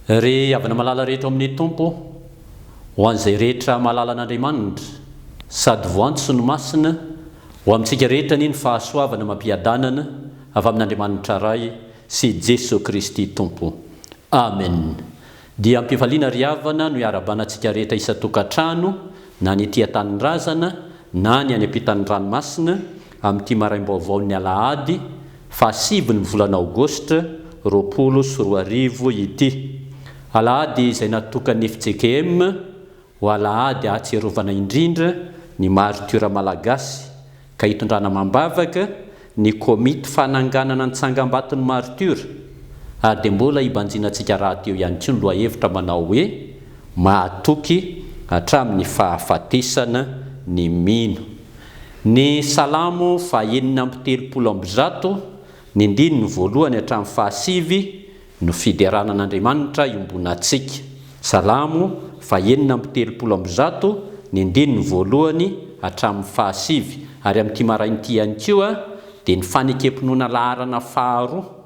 Ry havana malala rehetra ao amin'ny Tompo, ho an'izay rehetra mahalala an'Andriamanitra, sady voantso ny masina, ho amintsika rehetra anie ny fahasoavana amam-piadanana avy amin'Andriamanitra Ray sy Jeso Kristy Tompo. Amen. Dia am-pifaliana ry havana no iarahabana antsika rehetra isan-tokantrano, na ny ety an-tanindrazana, na ny any ampitan'ny ranomasina, amin'ity maraim-baovaon'ny alahady, fahasivy ny volana aogositra 2020 ity. Alahady izay natokan'ny fjkm ho alahady ahatsiarovana indrindra ny maritiora malagasy ka hitondrana amam-bavaka ny komity fananganana ny tsangambaton'ny maritiora ary dia mbola hibanjinantsika rahateo ihany koa ny lohahevitra manao hoe mahatoky hatramin'ny fahafatesana ny mino. Ny Salamo faha-136, ny andininy voalohany hatramin'ny fahasivy, no fiderana an'Andriamanitra iombonantsika. Salamo faha-136, ny andininy voalohany hatramin'ny fahasivy. Ary amin'ity maraina ity ihany koa, dia ny fanekem-pinoana laharana faharoa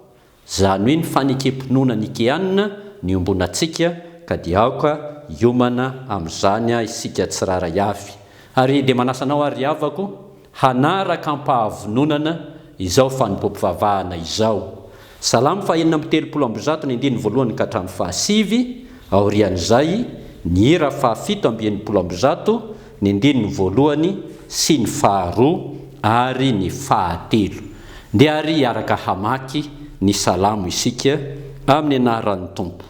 Izany hoe ny fanekem-pinoana nikeana niombonantsika ka dia aoka hiomana amin'izany isika tsirairay avy. Ary dia manasa anao ary ry havako hanaraka am-pahavononana izao fanompoam-pivavahana izao. Salamo faha 136 ny andininy voalohany ka hatramin'ny fahasivy, aorian'izay ny hira faha 167 ny andininy voalohany sy ny faharoa ary ny fahatelo. Ndeha àry hiaraka hamaky ny Salamo isika amin'ny anaran'ny Tompo.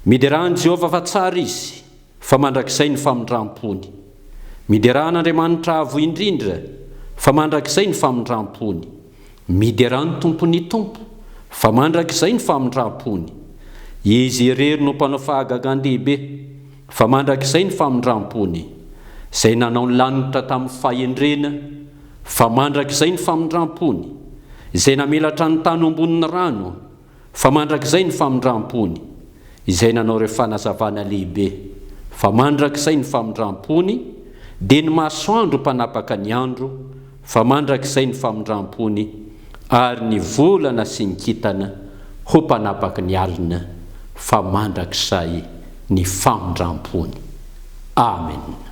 Miderà an'i Jehovah fa tsara Izy, fa mandrakizay ny famindram-pony. Miderà an'Andriamanitra Avo Indrindra, fa mandrakizay ny famindram-pony. Miderà ny Tompon'ny tompo, fa mandrakizay ny famindram-pony. Izy irery no mpanao fahagagan-dehibe, fa mandrakizay ny famindram-pony. Izay nanao ny lanitra tamin'ny fahendrena, fa mandrakizay ny famindram-pony. Izay namelatra ny tany ho ambonin'ny rano, Fa mandrakizay ny famindram-pony, izay nanao ireo fanazavana lehibe, fa mandrakizay ny famindram-pony, dia ny masoandro mpanapaka ny andro, fa mandrakizay ny famindram-pony, ary ny volana sy ny kintana ho mpanapaky ny alina, fa mandrakizay ny famindram-pony. Amen.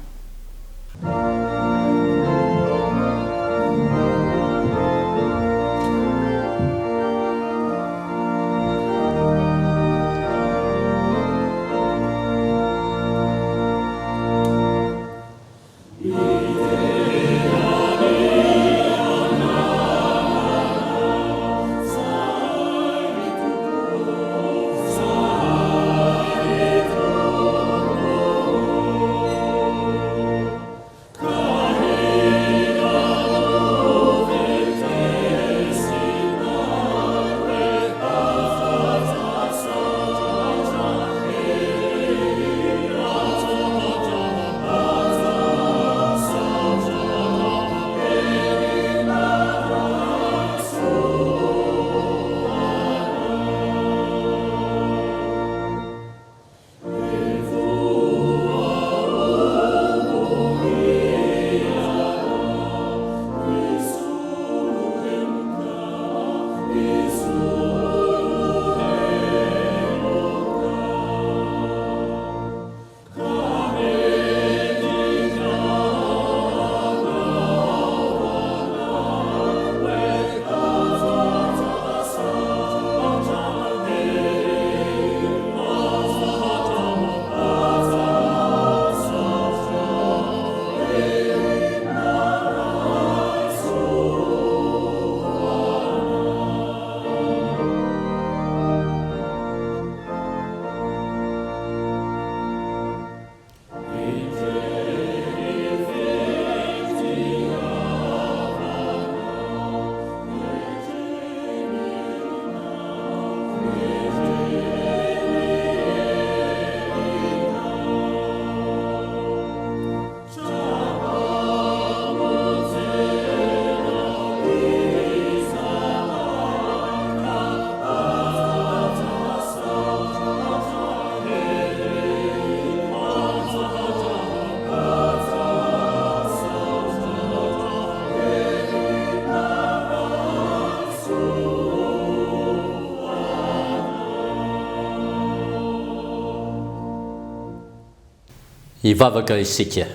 Hivavaka isika.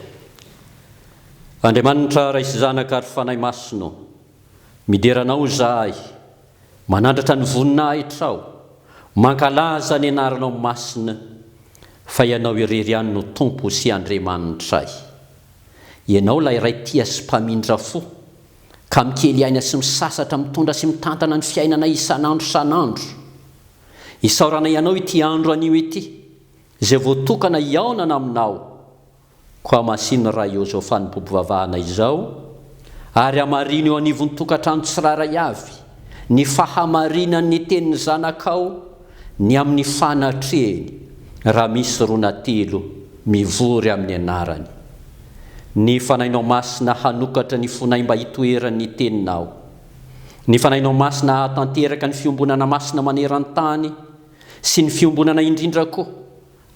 Andriamanitra Ray sy Zanaka ary Fanahy Masina ô, midera Anao izahay, manandratra ny voninahitrao, mankalaza ny Anaranao Masina, fa Ianao irery ihany no Tompo sy Andriamanitray. Ianao ilay Ray tia sy mpamindra fo, ka mikely aina sy misasatra mitondra sy mitantana ny fiainanay isan'andro isan'andro. Isaoranay Anao ity andro anio ity, izay voatokana hihaonana Aminao. Koa hamasino Ray ô izao fanompoam-pivavahana izao, ary hamarino eo anivon'ny tokantrano tsirairay avy ny fahamarinan'ny tenin'ny Zanakao ny amin'ny fanatrehiny raha misy roa na telo mivory amin'ny anarany. Ny Fanahinao Masina hanokatra ny fonay mba hitoeran'ny Teninao. Ny Fanahinao Masina hahatanteraka ny fiombonana masina maneran-tany sy ny fiombonana indrindra koa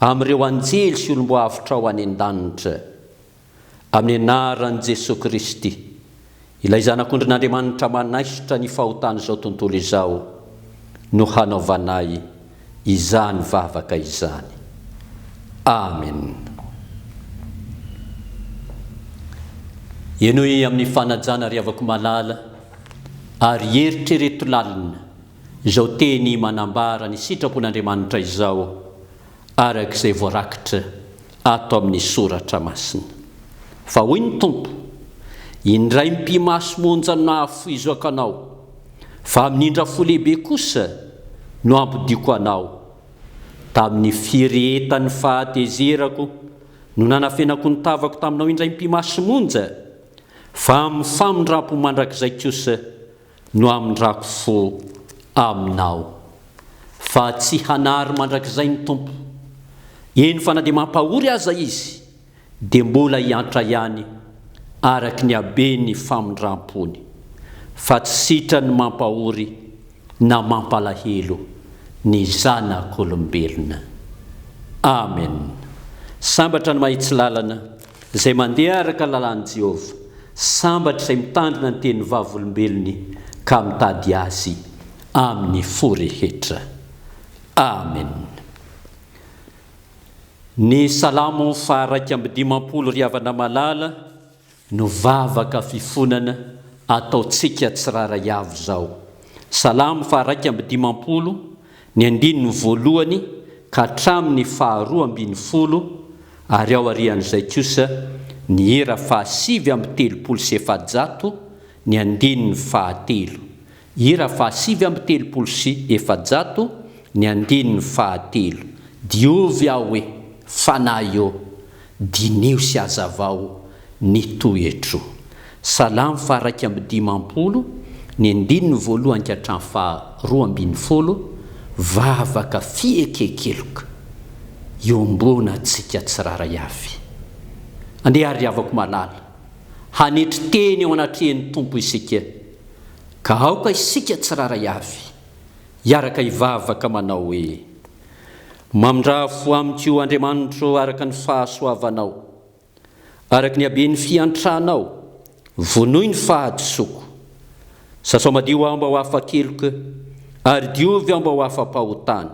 amin'ireo anjely sy olom-boavotrao any an-danitra. Amin'ny anaran'i Jesoa Kristy, ilay Zanak'ondrin'Andriamanitra manaisotra ny fahotan'izao tontolo izao, no hanaovanay izany vavaka izany. Amen. Henoy amin'ny fanajana ry havako malala, ary eritrereto lalina izao teny manambara ny sitrapon'Andriamanitra izao, araka izay voarakitra ato amin'ny Soratra Masina. Fa hoy ny Tompo, Indray mipi-maso monja no nahafoizako anao, fa amin'ny indra fo lehibe kosa no hampodiako anao. Tamin'ny firehetan'ny fahatezerako no nanafenako ny tavako taminao indray mipi-maso monja, fa amin'ny famindram-po mandrakizay kosa no hamindrako fo aminao. Fa tsy hanary mandrakizay ny Tompo. Eny fa na dia mampahory aza Izy, dia mbola hiantra ihany araka ny haben'ny famindram-pony. Fa tsy sitrany mampahory na mampalahelo ny zanak'olombelona. Amen. Sambatra ny mahitsy lalana. Izay mandeha araka ny lalàn'i Jehovah, sambatra izay mitandrina ny tenin'ny Vavolombelony ka mitady azy amin'ny fo rehetra. Amen. Ny Salamo faha-51 ry havana malala, no vavaka fifonana ataontsika tsirairay avy izao. Salamo faha-51, ny andininy voalohany ka hatramin'ny faharoa ambinifolo, ary ao aorian'izay kosa ny hira faha-439, ny andininy fahatelo. Hira faha-439, ny andininy fahatelo. Diovy aho e, Fanahy ô, diniho sy hazavao ny toetro. Salamo faha-51, ny andininy voalohany ka hatramin'ny faha-12, vavaka fiekekeloka iombonantsika tsirairay avy. Andeha ary ry havako malala, hanetry teny eo anatrehan'ny Tompo isika, ka aoka isika tsirairay avy hiaraka hivavaka manao hoe, Mamindrà fo amiko, Andriamanitro, araka ny fahasoavanao. Araka ny haben'ny fiantranao, vonoy ny fahadisoako. Sasao madio aho mba ho afa-keloka, ary diovy aho mba ho afa-pahotana.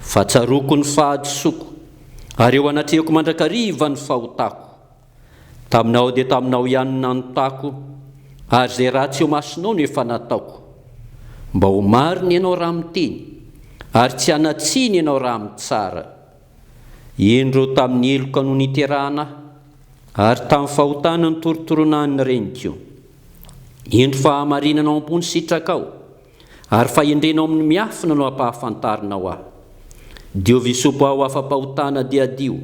Fa tsaroako ny fahadisoako, ary eo anatrehako mandrakariva ny fahotako. Taminao dia taminao ihany no nanotako, ary izay ratsy eo masonao no efa nataoko. Mba ho marina ianao raha miteny, ary tsy hanan-tsiny ianao raha mitsara. Indro tamin'ny heloka no niterahana ahy, ary tamin'ny fahotana nitorotoroana ny reniko. Indro fahamarinana ao am-po ny sitrakao, ary fahendrena ao amin'ny miafina no ampahafantarinao ahy. Diovy hisopo aho afa-pahotana dia hadio,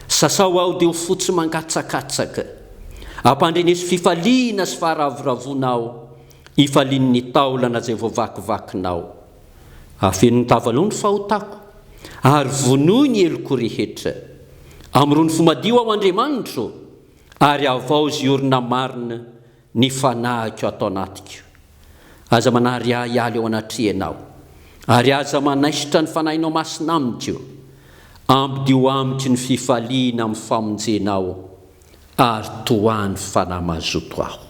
sasao aho dia ho fotsy mangatsakatsaka. Ampandreneso fifaliana sy faharavoravoana aho, hifalian'ny taolana izay voavakivakinao. Afeno ny tavanao ny fahotako, ary vonoy ny heloko rehetra. Amorony fo madio aho, Andriamanitro, ary havaozy orina marina ny fanahiko ato anatiko. Aza manary ahy hiala eo anatrehanao, ary aza manaisotra ny Fanahinao Masina amiko. Ampodio amiko ny fifaliana amin'ny famonjenao, ary tohano fanahy mazoto aho.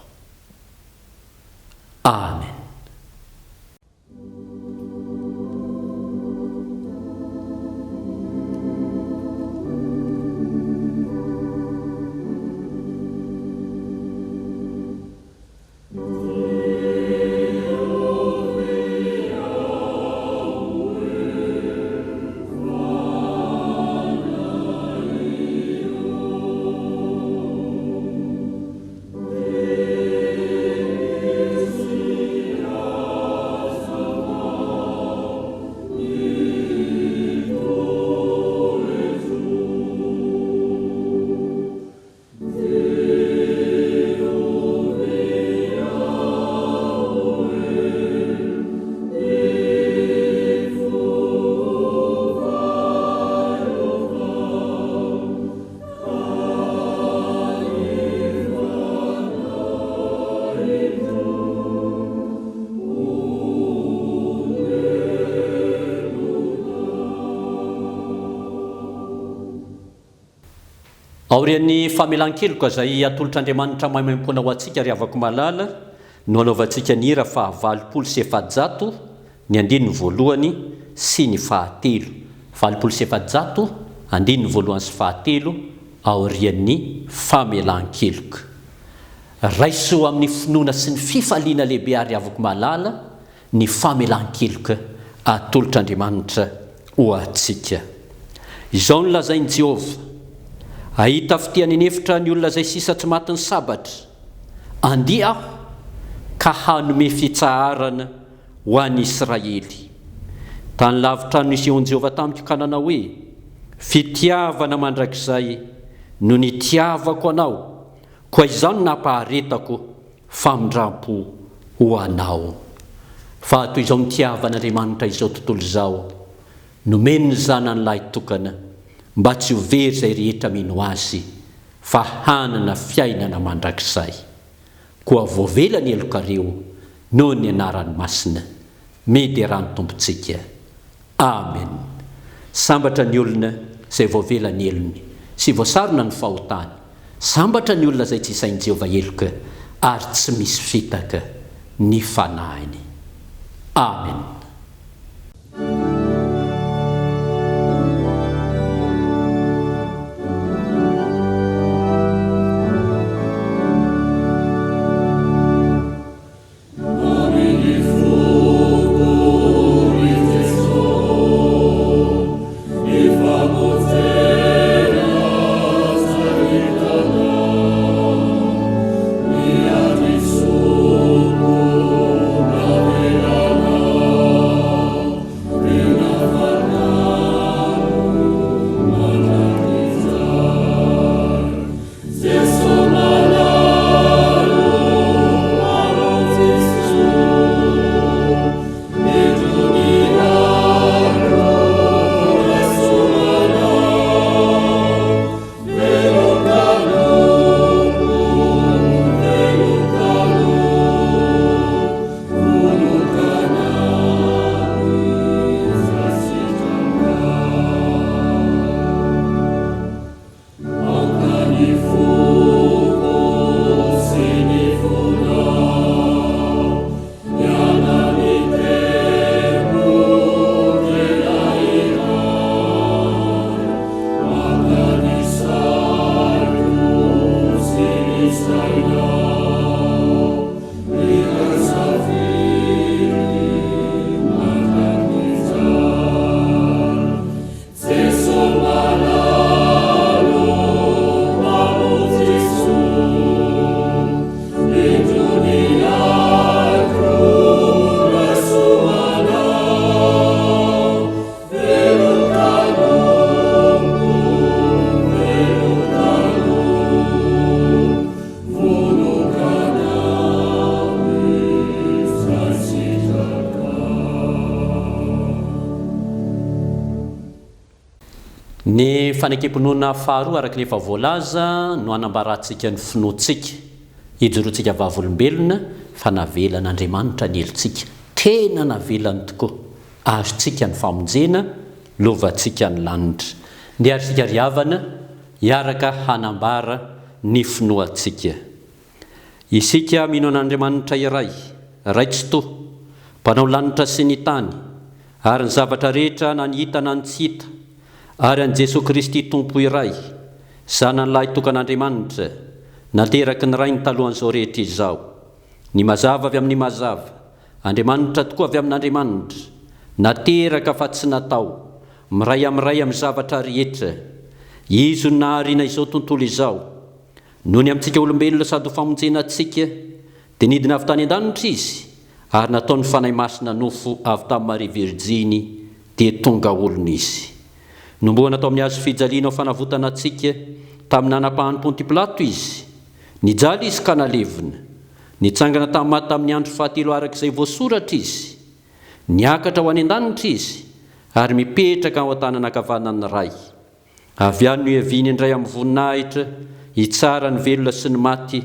Amen. Aorian'ny famelan-keloka izay atolotr'Andriamanitra maimaimpoana ho antsika ry havako malala no anaovantsika ny hira faha 480, ny andininy voalohany sy ny fahatelo. 480, andininy voalohany sy fahatelo, aorian'ny famelan-keloka. Raiso amin'ny finoana sy ny fifaliana lehibe ary havako malala ny famelan-keloka atolotr'Andriamanitra ho antsika. Izao no lazain'i Jehovah, Hahita fitia any an'efitra ny olona izay sisa tsy matin'ny sabatra. Andeha aho ka hanome fitsaharana ho an'i Israely. Tany lavitra no nisehoan'i Jehovah tamiko ka nanao hoe, Fitiavana mandrakizay no nitiavako anao, koa izao no nampaharetako famindrampo ho anao. Fa toy izao nitiavan'Andriamanitra izao tontolo izao, nomeny ny Zanany lahy tokana, mba tsy ho very izay rehetra mino Azy, fa hanana fiainana mandrakizay. Koa voavela ny helokareo noho ny anarany masina. Miderà ny Tompontsika. Amen. Sambatra ny olona izay voavela ny helony sy voasarona ny fahotany. Sambatra ny olona izay tsy isain'i Jehovah heloka ary tsy misy fitaka ny fanahiny. Amen. Ny fanekem-pinoana faharoa araka ny efa voalaza no hanambarantsika ny finoantsika, hijoroantsika vavolombelona fa navelan'Andriamanitra ny helotsika. Tena navelany tokoa. Azontsika ny famonjena, lovantsika ny lanitra. Ndeha ary isika ry havana hiaraka hanambara ny finoantsika. Isika mino an'Andriamanitra iray, Ray Tsitoha, Mpanao lanitra sy ny tany, ary ny zavatra rehetra na ny hita na ny tsy hita, ary an'i Jesoa Kristy Tompo iray, Zanany lahy tokan'Andriamanitra, nateraky ny Rainy talohan'izao rehetra izao. Ny mazava avy amin'ny mazava, Andriamanitra tokoa avy amin'Andriamanitra, nateraka fa tsy natao, miray amin'ny Ray amin'ny zavatra rehetra. Izy no nahariana izao tontolo izao. Noho ny amintsika olombelona sady ho famonjena antsika, dia nidina avy tany an-danitra Izy, ary nataon'ny Fanahy Masina nofo avy tamin'i Maria Virjiny, dia tonga olona Izy. Nombohana tao amin'ny hazo fijaliana ho fanavotana antsika, tamin'ny nanapahan'i Ponty Pilato Izy. Nijaly Izy ka nalevina. Nitsangana tamin'ny maty tamin'ny andro fahatelo araka izay voasoratra Izy. Niakatra ho any an-danitra Izy, ary mipetraka ao an-tanana ankavanan'ny Ray. Avy any no hiaviany indray amin'ny voninahitra, hitsara ny velona sy ny maty,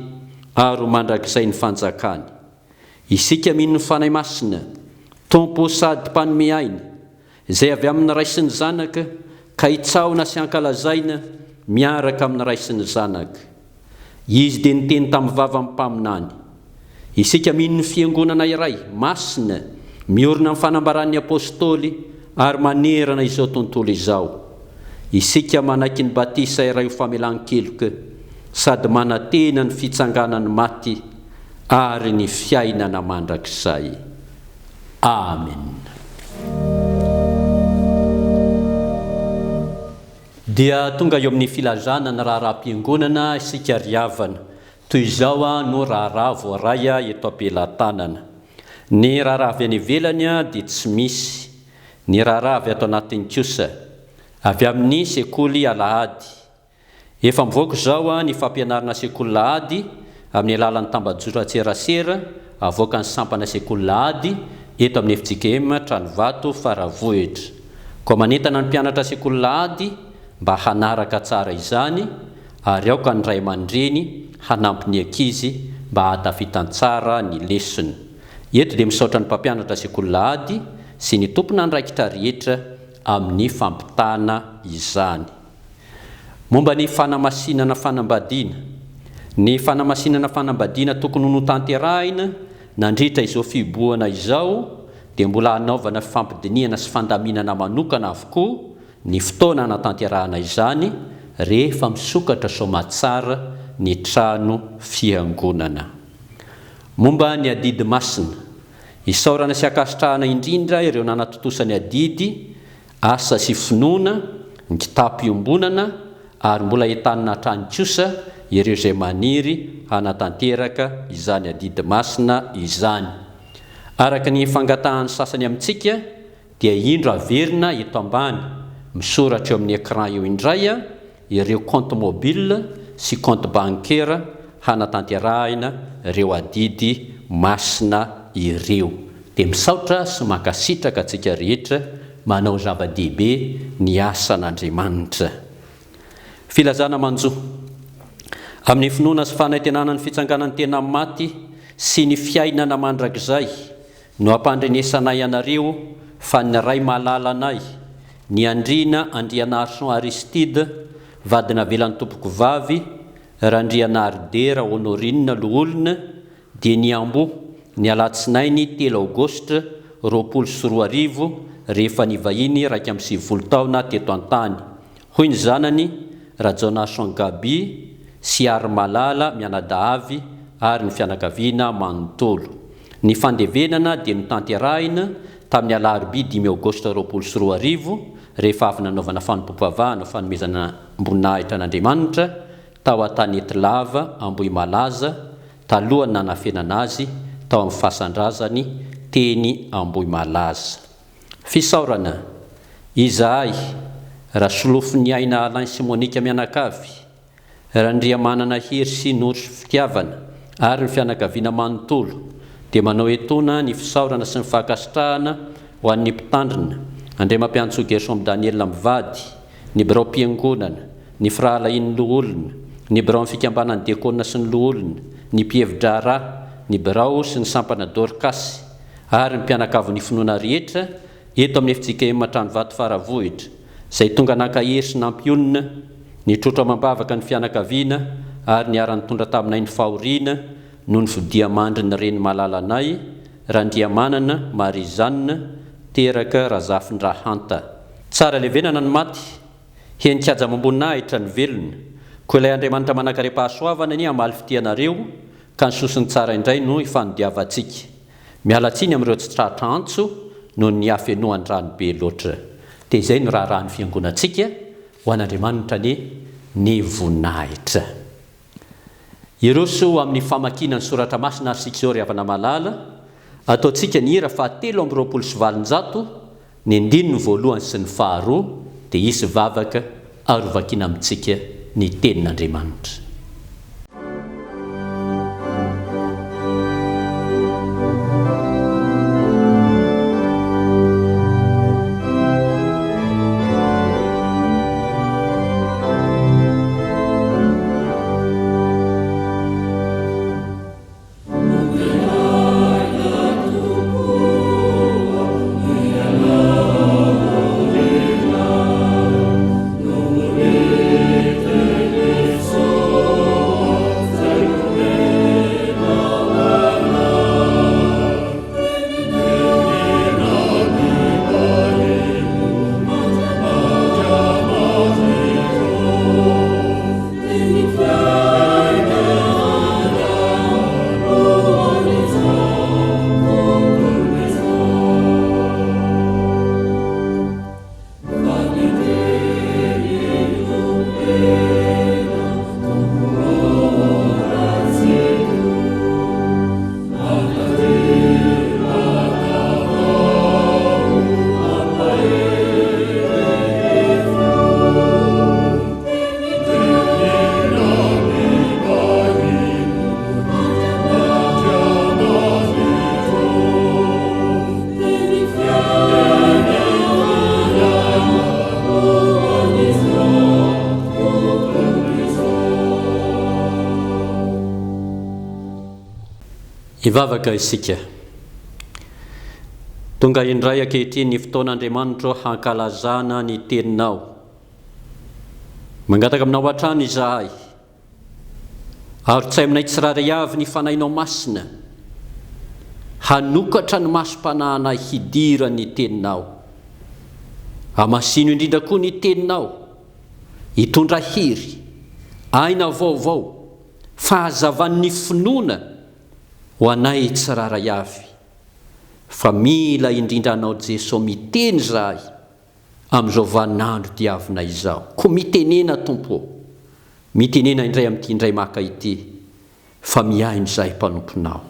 ary ho mandrakizay ny fanjakany. Isika mino ny Fanahy Masina, Tompo sady Mpanome aina, izay avy amin'ny Ray sy ny Zanaka, ka hitsahona sy hankalazaina, miaraka amin'ny Ray sy ny Zanaka. Izy dia niteny tamin'ny vavan'ny mpaminany. Isika mino ny Fiangonana iray, masina, miorina amin'ny fanambaran'ny Apostoly ary manerana izao tontolo izao. Isika manaiky ny batisa iray ho famelan-keloka sady manantena ny fitsanganan'ny maty ary ny fiainana mandrakizay. Amena. Dia tonga eo amin'ny filazana ny raharaham-piangonana isika ry havana. Toy izao no raharaha voaray eto am-pelatanana. Ny raharaha avy any ivelany dia tsy misy. Ny raharaha avy ato anatiny kosa, avy amin'ny sekoly alahady. Efa mivoaka izao ny fampianarana sekoly lahady amin'ny alalan'ny tambajotran-tserasera avoakan'ny sampana sekoly lahady eto amin'ny fjkm Tranovato Faravohitra. Koa manentana ny mpianatra sekoly lahady mba hanaraka tsara izany ary aoka ny ray aman-dreny hanampy ny ankizy mba hahatafitany tsara ny lesona. Eto dia misaotra ny mpampianatra sekoly lahady sy ny tompon'andraikitra rehetra amin'ny fampitana izany. Momba ny fanamasinana fanambadiana. Ny fanamasinana fanambadiana tokony ho notanterahina nandritra izao fihibohana izao dia mbola hanaovana fifampidinihana sy fandaminana manokana avokoa ny fotoana hanatanterahana izany rehefa misokatra soamatsara ny trano fiangonana. Momba ny adidy masina. Isaorana sy ankasitrahana indrindra ireo nanatontosa ny adidy Asa sy finoana, ny kitapo iombonana ary mbola entanina hatrany kosa ireo izay maniry hanatanteraka izany adidy masina izany. Araka ny fangatahan'ny sasany amintsika dia indro averina eto ambany misoratra eo amin'ny écran eo indray ireo compte mobile sy compte bancaire hanatanterahina ireo adidy masina ireo. Dia misaotra sy mankasitraka antsika rehetra manao zava-dehibe ny asan'Andriamanitra. Filazana manjo. Amin'ny finoana sy fanantenana ny fitsanganan'ny tena amin'ny maty sy ny fiainana mandrakizay no ampandrenesanay anareo fa ny Ray malalanay, ny Andriana Andrianarison Aristide, vady navelan'ny tompokovavy, Randrianaridera Honorine Loholona, dia niamboho ny alatsinainy telo aogositra 2020 rehefa nivahiny 91 taona teto an-tany, hoy ny zanany Rajaonarison Gaby sy Harimalala mianadahavy ary ny fianakaviana manontolo. Ny fandevenana dia notanterahina tamin'ny alarobia dimy aogositra 2020 rehefa avy nanaovana fanompoam-pivavahana ho fanomezana am-boninahitra an'Andriamanitra tao Antanetilava Ambohimalaza talohan'ny nanafenana azy tao amin'ny fasan-drazany teny Ambohimalaza. Fisaorana, Izahay, Rasolofoniaina Alain sy Monica mianakavy, Randriamanana Hery sy Noro sy Fitiavana ary ny fianakaviana manontolo dia manao etoana ny fisaorana sy ny fankasitrahana ho an'ny Mpitandrina, Andriamampiantsoa Gershom Daniel mivady, ny biraom-piangonana, ny firahalahian'ny loholona, ny biraon'ny fikambanan'ny diakona sy ny loholona, ny mpihevi-draharaha, ny birao sy ny sampana Dorkasy, ary ny mpianakavin'ny finoana rehetra eto amin'ny fjkm Tranovato Faravohitra, izay tonga nankahery sy nampionona, nitrotro amam-bavaka ny fianakaviana ary niara-nitondra taminay ny fahoriana noho ny fodiamandry ny reny malalanay, Randriamanana Marie Jeanne, teraka Razafindrahanta. Tsara levenana ny maty, henin-kaja amam-boninahitra ny velona. Koa ilay Andriamanitra manankarem-pahasoavana anie hamaly fitia anareo, ka ny soa sy ny tsara indray no hifanodiavantsika. Miala tsiny amin'ireo tsy tratra antso noho ny hafenoan-drano be loatra. Dia izay no raharahan'ny Fiangonantsika, ho an'Andriamanitra anie ny voninahitra. Hiroso amin'ny famakiana ny Soratra Masina ary isika izao ry havana malala, ataontsika ny hira faha 823, ny andininy voalohany sy ny faharoa, dia hisy vavaka ary hovakiana amintsika ny Tenin'Andriamanitra. Hivavaka isika. Tonga indray ankehitriny ny fotoana Andriamanitro hankalazana ny Teninao. Mangataka Aminao hatrany izahay. Arotsay aminay tsirairay avy ny Fanahinao Masina hanokatra ny masom-panahinay hidiran'ny Teninao. Hamasino indrindra koa ny Teninao hitondra hery, aina vaovao, fahazavan'ny finoana ho anay tsirairay avy. Fa mila indrindra Anao Jeso miteny izahay amin'izao vaninandro diavina izao. Koa mitenena Tompo ô! Mitenena indray amin'ity indray maka ity fa mihaino izahay mpanomponao.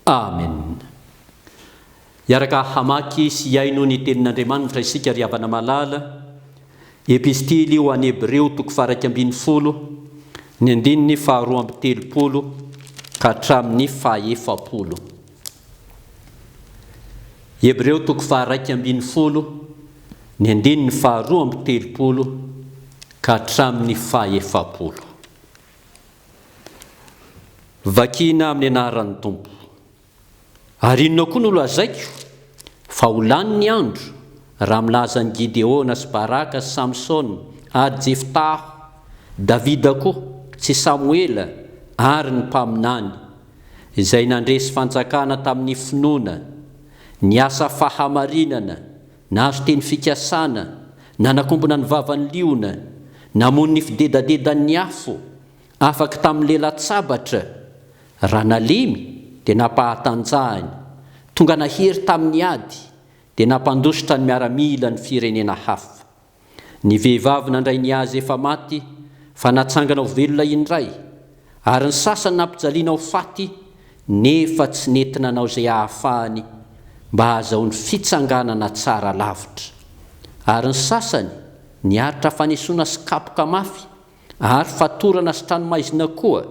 Amen. Hiaraka hamaky sy hihaino ny tenin'Andriamanitra isika ry havana malala. Epistily ho an'ny Hebreo toko faha-11, ny andininy faha-32 ka hatramin'ny faha-40. Hebreo toko faha-11, ny andininy faha-32 ka hatramin'ny faha-40. Vakina amin'ny anaran'ny Tompo. Ary inona koa no lazaiko? Fa ho lany ny andro, raha milaza an'i Gideona sy Baraka sy Samsona ary Jefta aho, Davida koa, sy Samoela ary ny mpaminany, izay nandresy fanjakana tamin'ny finoana, niasa fahamarinana, nahazo teny fikasana, nanakombona ny vavan'ny liona, namono ny fidedadedan'ny afo, afaka tamin'ny lela-tsabatra, Raha nalemy dia nampahatanjahiny, tonga nahery tamin'ny ady dia nampandositra ny miaramila ny firenena hafa. Ny vehivavy nandray ny azy efa maty fa natsangana ho velona indray, ary ny sasany nampijaliana ho faty nefa tsy nety nanao izay ahafahany mba hahazahoany fitsanganana tsara lavitra. Ary ny sasany niaritra fanesoana sy kapoka mafy ary fatorana sy tranomaizina koa.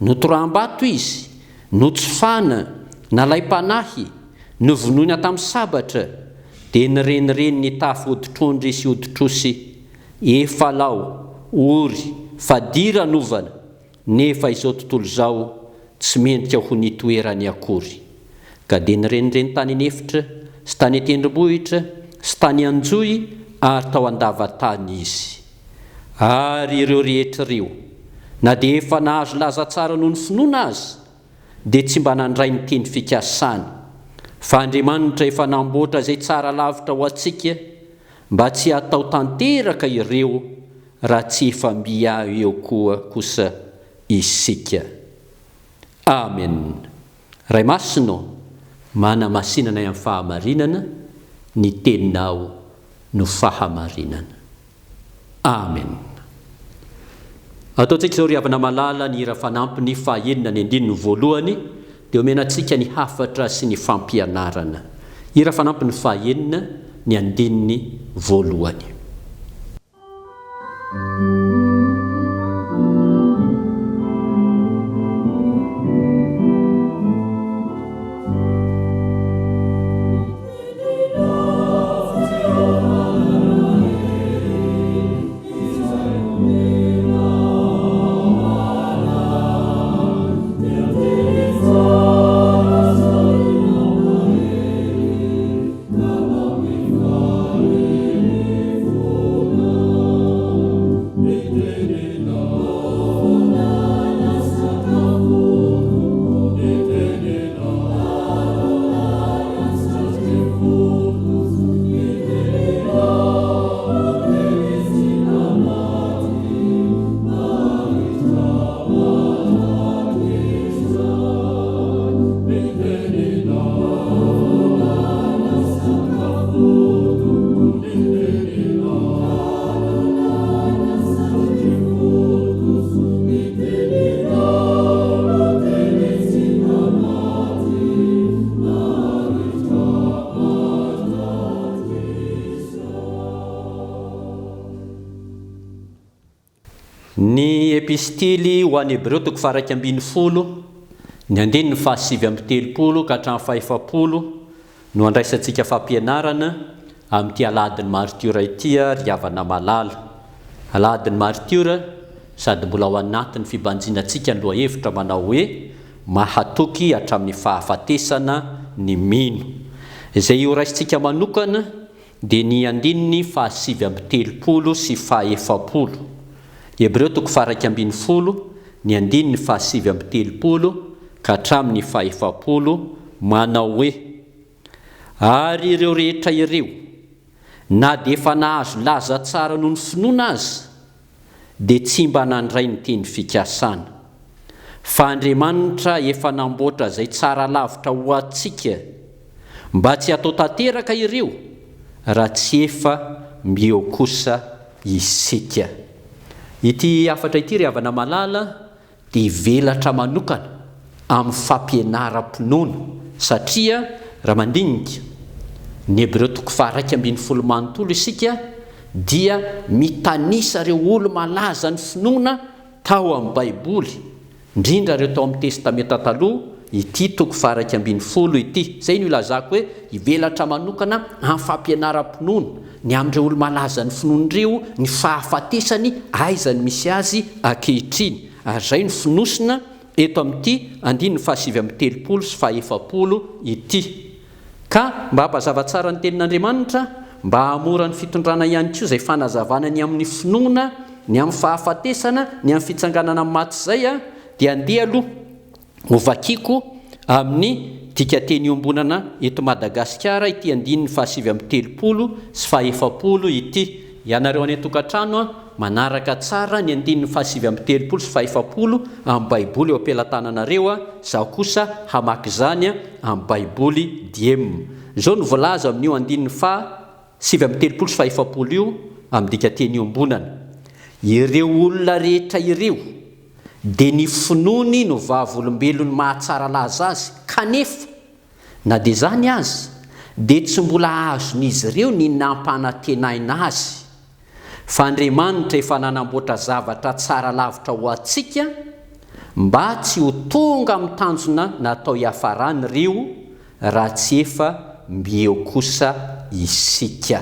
Notoraham-bato izy, notsofana, nalaim-panahy, novonoina tamin'ny sabatra, dia nirenireny nitafy hoditr'ondry sy hoditr'osy, efa lao, ory, fadiranovana, nefa izao tontolo izao tsy mendrika ho nitoerany akory. Ka dia nirenireny tany an'efitra, sy tany an-tendrombohitra, sy tany an-johy ary tao an-dava-tany izy. Ary ireo rehetra ireo, na dia efa nahazo laza tsara noho ny finoana aza, dia tsy mba nandray ny teny fikasany, fa Andriamanitra efa namboatra izay tsara lavitra ho antsika, mba tsy hatao tanteraka ireo raha tsy efa mby eo koa kosa isika. Amen. Ray Masina ô, manamasina anay amin'ny fahamarinana, ny Teninao no fahamarinana. Amen. Ataontsika izao ry havana malala ny hira fanampiny fahaenina ny andininy voalohany dia omena antsika ny hafatra sy ny fampianarana. Hira fanampiny fahaenina ny andininy voalohany. Ny Epistily ho an'ny Hebreo toko faha-11, ny andininy faha-39 ka hatramin'ny faha-40 no andraisantsika fampianarana amin'ity Alahadin'ny Maritiora ity ry havana malala. Alahadin'ny Maritiora sady mbola ao anatin'ny fibanjinantsika ny lohahevitra manao hoe. Mahatoky hatramin'ny fahafatesana ny mino. Izay horaisintsika manokana dia ny andininy faha-39 sy faha-40. Hebreo toko faha-11, ny andininy faha-39 ka hatramin'ny faha-40, manao hoe, Ary ireo rehetra ireo, na dia efa nahazo laza tsara noho ny finoana aza, dia tsy mba nandray ny teny fikasana. Fa Andriamanitra efa namboatra izay tsara lavitra ho antsika, mba tsy hatao tanteraka ireo, raha tsy efa mby eo kosa isika. Ity hafatra ity ry havana malala dia hivelatra manokana amin'ny fampianaram-pinoana, satria raha mandinika ny Hebreo toko faha-11 manontolo isika dia mitanisa ireo olo-malaza ny finoana tao amin'ny Baiboly, indrindra ireo tao amin'ny Testamenta Taloha, ity toko faha-11 ity. Izay no ilazako hoe hivelatra manokana amin'ny fampianaram-pinoana, ny amin'ireo olo-malaza ny finoana ireo, ny fahafatesany, aiza no misy azy ankehitriny. Ary izay no fonosina eto amin'ity andininy faha-39 sy faha-40 ity. Ka mba hampazava tsara ny Tenin'Andriamanitra, mba hahamora ny fitondrana ihany koa izay fanazavana ny amin'ny finoana, ny amin'ny fahafatesana, ny amin'ny fitsanganana amin'ny maty izay, dia andeha aloha Hovakiko amin'ny dikanteny iombonana eto Madagasikara ity andininy faha-39 sy faha-40 ity. Ianareo any an-tokantrano, manaraka tsara ny andininy faha-39 sy faha-40 amin'ny Baiboly eo am-pelatananareo, izaho kosa hamaky izany amin'ny Baiboly diem. Izao no voalaza amin'io andininy faha-39 sy faha-40 io amin'ny dikanteny iombonana, Ireo olona rehetra ireo, dia ny finoany no vavolombelon'ny mahatsara laza azy, kanefa, na dia izany aza, dia tsy mbola azon'izy ireo ny nampanantenaina azy, fa Andriamanitra efa nanamboatra zavatra tsara lavitra ho antsika, mba tsy ho tonga amin'ny tanjona natao hiafarany ireo, raha tsy efa mby eo kosa isika.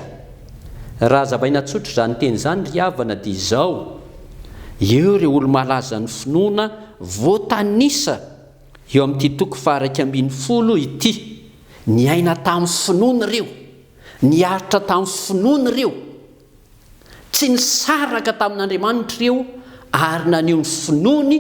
Raha hazavaina tsotra izany teny izany ry havana dia izao, eo ireo olo-malazan'ny finoana voatanisa eo amin'ity toko faha-11 ity, niaina tamin'ny finoana ireo, niaritra tamin'ny finoana ireo, Tsy nisaraka tamin'Andriamanitra ireo ary naneho ny finoany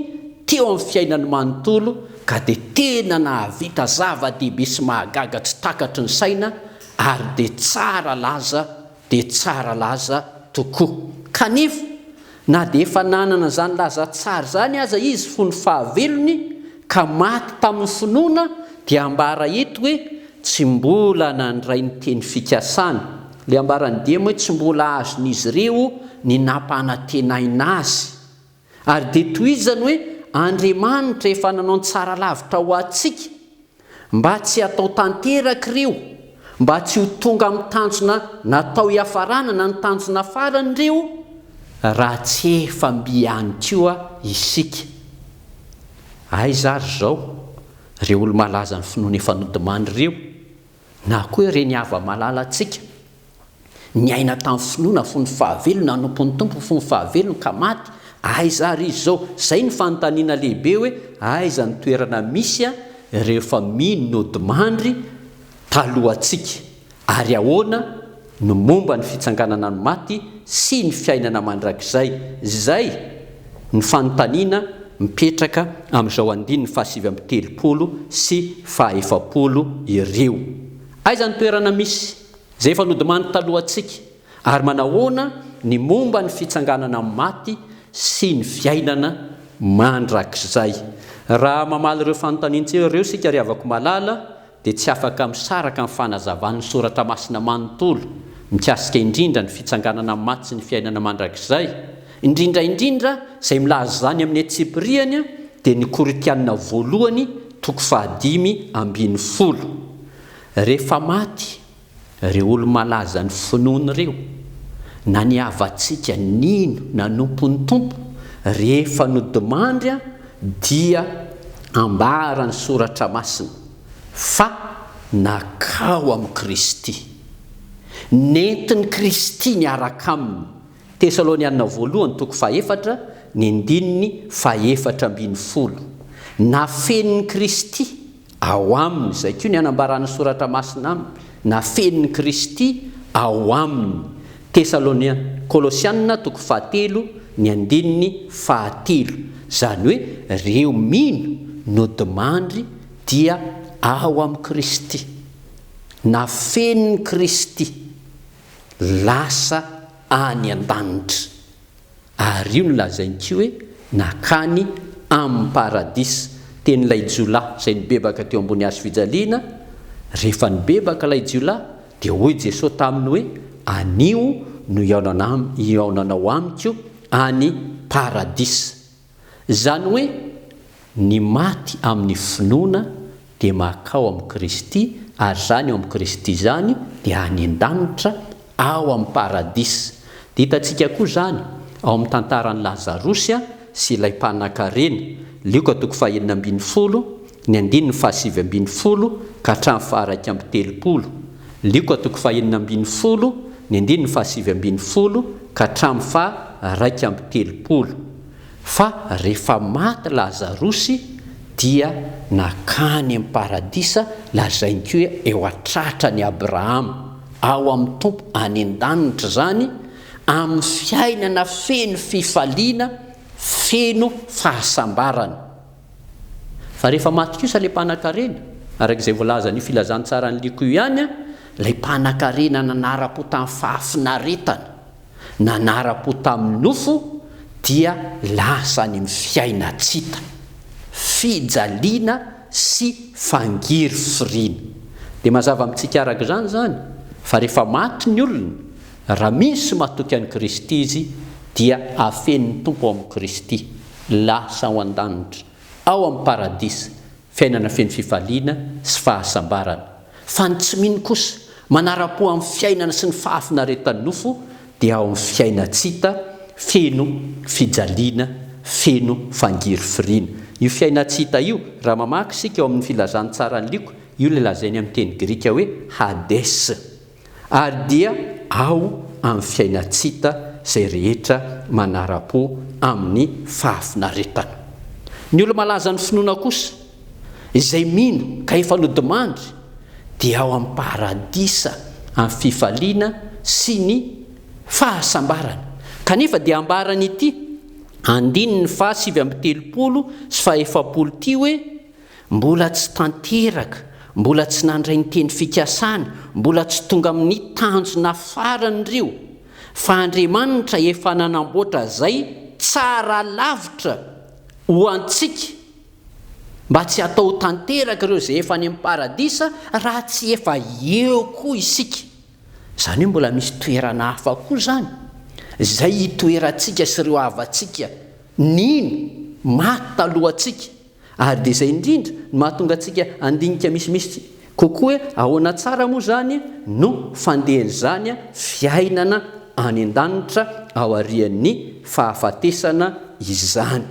teo amin'ny fiainany manontolo ka dia tena nahavita zava-dehibe sy mahagaga tsy takatry ny saina ary dia tsara laza dia tsara laza tokoa. Kanefa, na dia efa nanana izany laza tsara izany aza izy fony fahavelony ka maty tamin'ny finoana dia ambara eto hoe tsy mbola nandray ny teny fikasana. Ilay ambaran'i Diem hoe tsy mbola azon'izy ireo ny nampanantenaina azy. Ary dia tohizany hoe Andriamanitra efa nanao ny tsara lavitra ho antsika mba tsy hatao tanteraka ireo, mba tsy ho tonga amin'ny tanjona natao hiafarana na ny tanjona farany ireo raha tsy efa mby ihany koa isika. Aiza ary izao ireo olo-malaza ny finoana efa nodimandry ireo? Na koa ireny hava-malalantsika, niaina tamin'ny finoana fony fahavelony, nanompo ny Tompo fony fahavelony ka maty, aiza ary izy izao? Izay no fanontaniana lehibe hoe aiza ny toerana misy rehefa mino nodimandry talohantsika? Ary ahoana no momba ny fitsanganana ny maty sy ny fiainana mandrakizay? Izay ny fanontaniana mipetraka amin'izao andininy faha-39 sy faha-40 ireo. Aiza ny toerana misy izay efa nodimandry talohantsika, ary manahoana ny momba ny fitsanganana amin'ny maty sy ny fiainana mandrakizay? Raha mamaly ireo fanontaniantsika ireo isika ry havako malala, dia tsy afaka misaraka amin'ny fanazavan'ny Soratra Masina manontolo mikasika indrindra ny fitsanganana amin'ny maty sy ny fiainana mandrakizay, indrindra indrindra izay milaza izany amin'ny antsipiriany dia ny Korintiana voalohany toko faha-15. Rehefa maty Ireo olo-malaza ny finoana ireo, na ny havantsika nino nanompo ny Tompo, rehefa nodimandry dia ambaran'ny Soratra Masina fa nakao amin'i Kristy. Nentin'i Kristy niaraka aminy. Tesaloniana voalohany toko fahefatra ny andininy fahefatra ambin'ny folo. Nafenin'i Kristy ao aminy, izay koa ny anambaran'ny Soratra Masina aminy, nafenin'i Kristy ao aminy. Tesalonia, Kolosiana toko fahatelo ny andininy fahatelo. Izany hoe ireo mino nodimandry dia ao amin'i Kristy. Nafenin'i Kristy. Lasa any an-danitra. Ary io no lazainy koa hoe nakany amin'ny paradisa. Tenin'ilay jiolahy izay nibebaka teo ambony hazo fijaliana, rehefa nibebaka ilay jiolahy dia hoy Jesoa taminy hoe anio no hihaonanao amiko any paradisa. Izany hoe ny maty amin'ny finoana dia makao amin'i Kristy ary izany ao amin'i Kristy izany dia any an-danitra ao amin'ny paradisa. Dia hitantsika koa izany ao amin'ny tantaran'i Lazarosy sy ilay mpanankarena, Lioka toko fahenina ambinifolo, ny andininy fahasivy ambinifolo ka hatramin'ny faha-iraika amby telopolo, Lioka toko fahenina ambinifolo, ny andininy fahasivy ambinifolo ka hatramin'ny faha-iraika amby telopolo. Fa rehefa maty Lazarosy dia nankany amin'ny paradisa, lazainy koa hoe eo an-tratran'i Abrahama, ao amin'ny Tompo any an-danitra izany, amin'ny fiainana feno fifaliana, feno fahasambarana. Fa rehefa maty kosa ilay mpanankarena, araka izay voalazan'io filazantsaran'i Lioka io ihany, ilay mpanankarena nanara-po tamin'ny fahafinaretana, nanara-po tamin'ny nofo, dia lasa any amin'ny fiainan-tsy hita, fijaliana sy fangirifiriana. Dia mazava amintsika araka izany izany, fa rehefa maty ny olona, raha mino sy matoky an'i Kristy izy, dia afenin'ny Tompo ao amin'i Kristy. Lasa ao an-danitra, ao amin'ny paradisa, fiainana feno fifaliana sy fahasambarana. Fa ny tsy mino kosa, manara-po amin'ny fiainana sy ny fahafinaretan'ny nofo, dia ao amin'ny fiainan-tsy hita, feno fijaliana, feno fangirifiriana. Io fiainan-tsy hita io, raha mamaky isika ao amin'ny Filazantsaran'i Lioka, io ilay lazainy amin'ny teny grika hoe Hades. Ary dia ao amin'ny fiainan-tsy hita izay rehetra manara-po amin'ny fahafinaretana. Ny olo-malaza ny finoana kosa, izay mino ka efa nodimandry, dia ao amin'ny paradisa amin'ny fifaliana sy ny fahasambarana. Kanefa dia ambaran'ity andininy faha 39 sy faha-40 ity hoe, Mbola tsy tanteraka, mbola tsy nandray ny teny fikasana, mbola tsy tonga amin'ny tanjona farany ireo, fa Andriamanitra efa nanamboatra izay tsara lavitra ho antsika, mba tsy hatao ho tanteraka ireo izay efa any amin'ny paradisa raha tsy efa eo koa isika. Izany hoe mbola misy toerana hafa koa izany, izay hitoerantsika sy ireo havantsika nino, maty talohantsika. Ary dia izay indrindra no mahatonga antsika handinika misimisy kokoa hoe ahoana tsara moa izany no fandehan'izany fiainana any an-danitra aorian'ny fahafatesana izany.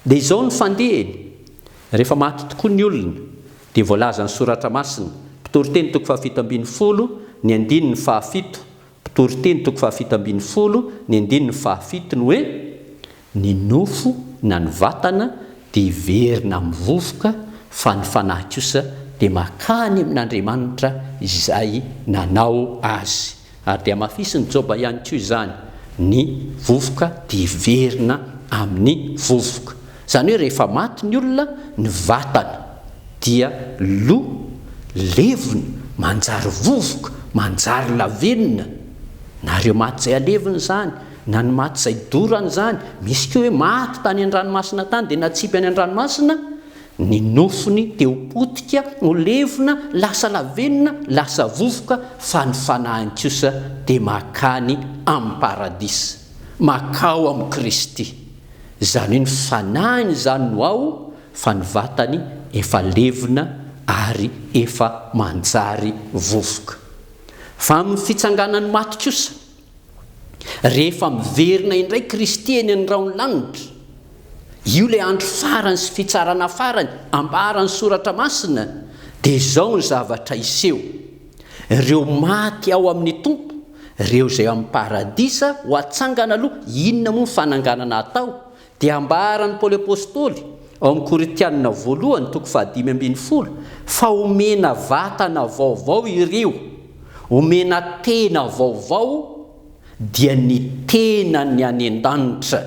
Dia izao no fandehany, rehefa maty tokoa ny olona, dia voalazan'ny Soratra Masina, Mpitoriteny toko faha-17, ny andininy fahafito, Mpitoriteny toko faha-17, ny andininy fahafito ny hoe, Ny nofo na ny vatana dia hiverina amin'ny vovoka fa ny fanahy kosa dia makany amin'Andriamanitra izay nanao azy. Ary dia hamafisin'i Joba ihany koa izany, ny vovoka dia hiverina amin'ny vovoka. Izany hoe rehefa maty ny olona, ny vatana dia lo, levona, manjary vovoka, manjary lavenona. Na ireo maty izay alevina izany, na ny maty izay dorana izany, misy koa hoe maty tany an-dranomasina tany dia natsipy any an-dranomasina, ny nofony dia ho potika, ho levona, lasa lavenona, lasa vovoka, fa ny fanahiny kosa dia makany amin'ny paradisa, makao amin'i Kristy. Izany hoe ny fanahiny izany no ao fa ny vatany efa levona ary efa manjary vovoka. Fa amin'ny fitsanganan'ny maty kosa, Rehefa miverina indray Kristy eny amin'ny rahon'ny lanitra, io ilay andro farany sy fitsarana farany ambaran'ny Soratra Masina, dia izao ny zavatra hiseho, Ireo maty ao amin'ny Tompo, ireo izay ao amin'ny paradisa ho atsangana aloha, inona moa ny fananganana atao? Dia ambaran'i Paoly Apostoly. Ao amin'ny Korintianina voalohany toko fahadimy ambin'ny folo fa omena vatana vaovao ireo, omena tena vaovao dia ny tenany any an-danitra.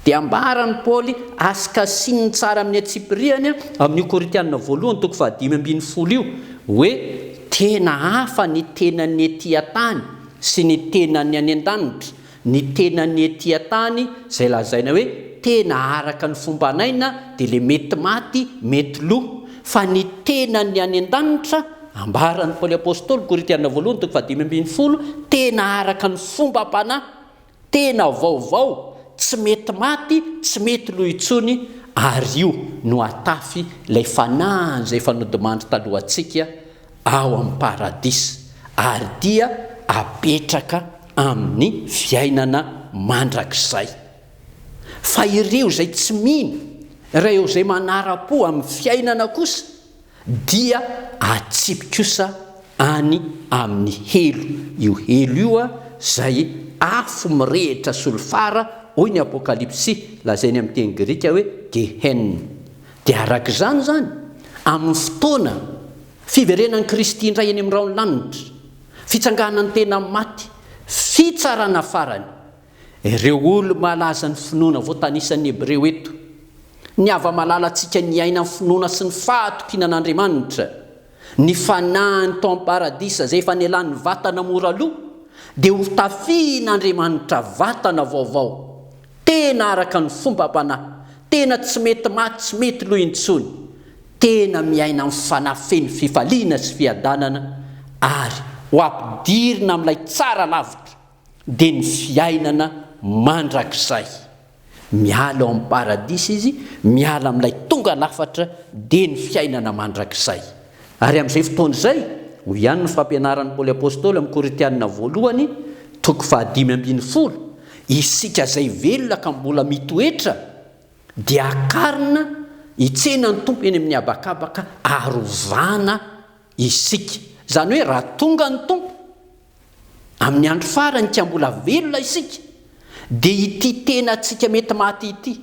Dia ambaran'i Paoly asikasininy tsara amin'ny antsipiriany amin'io Korintianina voalohany toko fahadimy ambin'ny folo io hoe tena hafa ny tenan'ny ety an-tany sy ny tenan'ny any an-danitra. Ny tenan'ny ety an-tany izay lazaina hoe tena araka ny fomban'aina dia le mety maty, mety lo. Fa ny tenan'ny any an-danitra, ambaran'i Paoly Apostoly, Korintiana voalohany toko fahadimy ambin'ny folo, tena araka ny fombam-panahy, tena vaovao, tsy mety maty, tsy mety lo intsony, ary io no atafy ilay fanahin'izay efa nodimandry talohantsika ao amin'ny paradisa ary dia apetraka amin'ny fiainana mandrakizay. Fa ireo izay tsy mino, ireo izay manara-po amin'ny fiainana kosa dia atsipy kosa any amin'ny helo. Io helo io izay afo mirehitra solifara, hoy ny Apokalypsy, lazainy amin'ny teny grika hoe Gehenna. Dia araka izany izany, amin'ny fotoana fiverenan'i Kristy indray eny amin'ny rahon'ny lanitra, fitsanganan'ny tena amin'ny maty, fitsarana farany, ireo olo-malaza ny finoana voatanisan'ny Hebreo eto, ny hava-malalantsika niaina ny finoana sy ny fahatokiana an'Andriamanitra, ny fanahiny tao amin'ny paradisa izay efa nialan'ny vatana mora lo, dia hotafihin'Andriamanitra vatana vaovao, Tena araka ny fombam-panahy, tena tsy mety maty tsy mety lo intsony, tena miaina amin'ny fanahy feno fifaliana sy fiadanana ary ho ampidirina amin'ilay tsara lavitra, dia ny fiainana mandrakizay. Miala ao amin'ny paradisa izy, miala amin'ilay tonga lafatra, dia ny fiainana mandrakizay. Ary amin'izay fotoana izay, hoy ihany ny fampianaran'i Paoly Apostoly amin'ny Korintiana voalohany, toko fahadimy ambin'ny folo, isika izay velona ka mbola mitoetra dia hakarina hitsena ny Tompo eny amin'ny habakabaka ary hovana isika. Izany hoe raha tonga ny Tompo, Amin'ny andro farany ka mbola velona isika, dia ity tenantsika mety maty ity,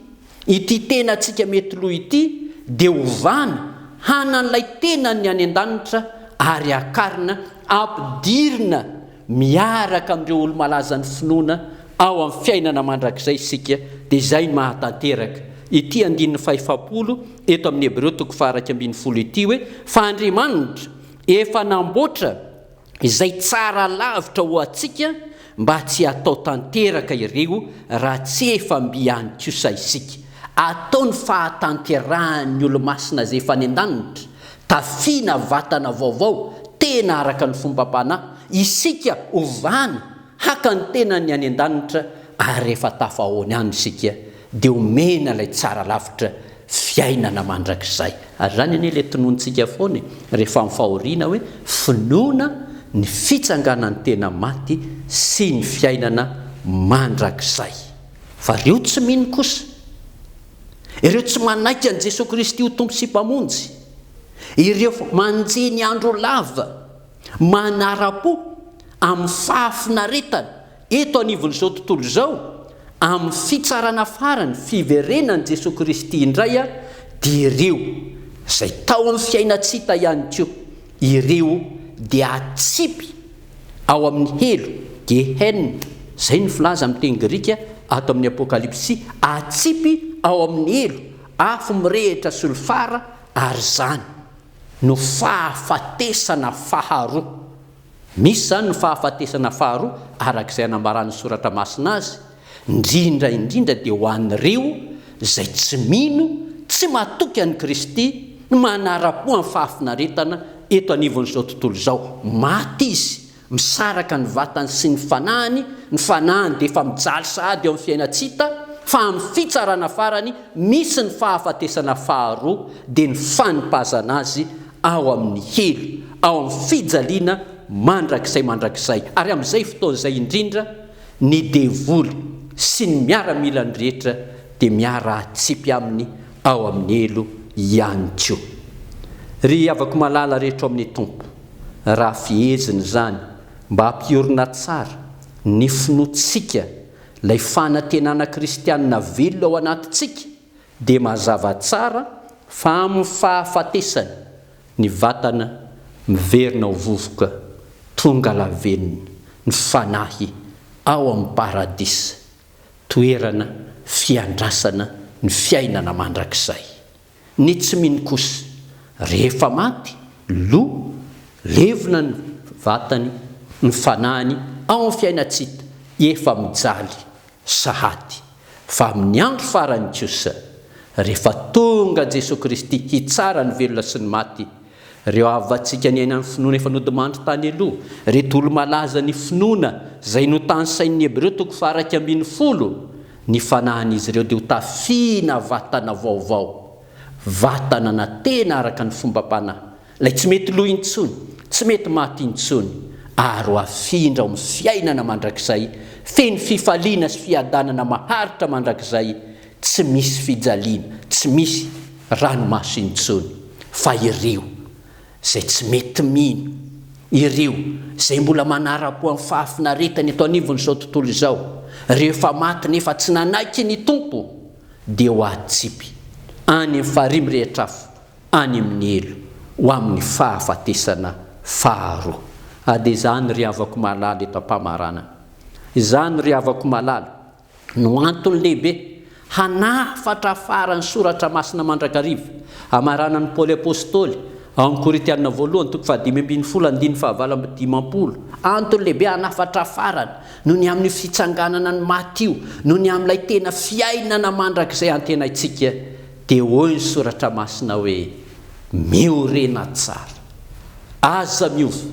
ity tenantsika mety lo ity dia hovana hanan'ilay tenan'ny any an-danitra ary hakarina ampidirina miaraka amin'ireo olo-malazan'ny finoana ao amin'ny fiainana mandrakizay isika, dia izay no mahatanteraka ity andininy fahefapolo eto amin'ny Hebreo toko faha-11 ity hoe, Fa Andriamanitra efa namboatra izay tsara lavitra ho antsika mba tsy hatao tanteraka ireo raha tsy efa mby any kosa isika. Atao ny fahatanterahan'ny olomasina izay efa any an-danitra, tafiana vatana vaovao, tena araka ny fombam-panahy, isika ovana haka ny tenany any an-danitra ary rehefa tafahoany any isika dia omena ilay tsara lavitra fiainana mandrakizay. Ary izany anie ilay tonontsika foana e, rehefa amin'ny fahoriana hoe finoana ny fitsanganan'ny tena maty sy ny fiainana mandrakizay. Fa ireo tsy mino kosa, ireo tsy manaiky an'i Jesoa Kristy ho Tompo sy Mpamonjy, ireo manjehy ny andro lava, manara-po amin'ny fahafinaretana eto anivon'izao tontolo izao, amin'ny fitsarana farany, fiverenan'i Jesoa Kristy indray, dia ireo izay tao amin'ny fiainan-tsy hita ihany koa, ireo dia atsipy ao amin'ny helo, Gehenne, izay no filaza amin'ny teny grika ato amin'ny Apokalypsy, atsipy ao amin'ny helo, afo mirehitra solifara, ary izany no fahafatesana faharoa. Misy izany ny fahafatesana faharoa araka izay anambaran'ny Soratra Masina azy, indrindra indrindra dia ho an'ireo izay tsy mino, tsy matoky an'i Kristy, manara-po amin'ny fahafinaretana eto anivon'izao tontolo izao. Maty izy, misaraka ny vatany sy ny fanahiny, ny fanahiny dia efa mijaly sahady eo amin'ny fiainan-tsy hita, fa amin'ny fitsarana farany misy ny fahafatesana faharoa dia ny fanipazana azy ao amin'ny helo, ao amin'ny fijaliana mandrakizay mandrakizay, ary amin'izay fotoana izay indrindra ny devoly sy ny miaramilany rehetra dia miara-atsipy aminy ao amin'ny helo ihany koa. Ry havako malala rehetra ao amin'ny Tompo, raha fehezina izany mba hampiorina tsara ny finoantsika ilay fanantenana kristianina velona ao anatintsika, Dia mazava tsara fa amin'ny fahafatesany ny vatana miverina ho vovoka tonga lavenona ny fanahy ao amin'ny paradisa, toerana fiandrasana ny fiainana mandrakizay. Ny tsy mino kosa, rehefa maty, lo, levona ny vatany, ny fanahiny ao amin'ny fiainan-tsy hita, efa mijaly sahady. Fa amin'ny andro farany kosa, rehefa tonga Jesoa Kristy hitsara ny velona sy ny maty, ireo havantsika niaina ny finoana efa nodimandry tany aloha, ireto olo-malaza ny finoana izay notanisain'ny Hebreo toko faha-11, ny fanahin'izy ireo dia ho tafiana vatana vaovao, vatana na tena araka ny fombam-panahy, Ilay tsy mety lo intsony, tsy mety maty intsony, ary ho afindra ao amin'ny fiainana mandrakizay, feno fifaliana sy fiadanana maharitra mandrakizay, tsy misy fijaliana, tsy misy ranomaso intsony, fa ireo izay tsy mety mino, ireo izay mbola manara-po amin'ny fahafinaretany eto anivon'izao tontolo izao, rehefa maty nefa tsy nanaiky ny Tompo, dia ho atsipy any amin'ny farihy mirehitra afo any amin'ny helo ho amin'ny fahafatesana faharoa. Ary dia izany ry havako malala eto am-pamaranana. Izany ry havako malala no antony lehibe hanafatra farany soratra masina mandrakariva, amaranan'i Paoly Apostoly ao amin'ny Korintiana voalohany toko fahadimy ambin'ny folo andininy fahavalo amby dimampolo. Antony lehibe hanafatra farany noho ny amin'io fitsanganana ny maty io, noho ny amin'ilay tena fiainana mandrakizay antenaintsika Dia hoy ny Soratra Masina hoe, Miorena tsara, aza miova,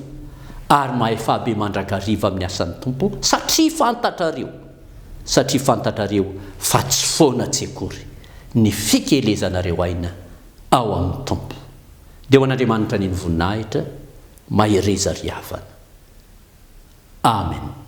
ary mahefà be mandrakariva amin'ny asan'ny Tompo, satria fantatrareo, satria fantatrareo fa tsy foana tsy akory ny fikelezanareo aina ao amin'ny Tompo. Dia ho an'Andriamanitra anie ny voninahitra, mahereza ry havana. Amen.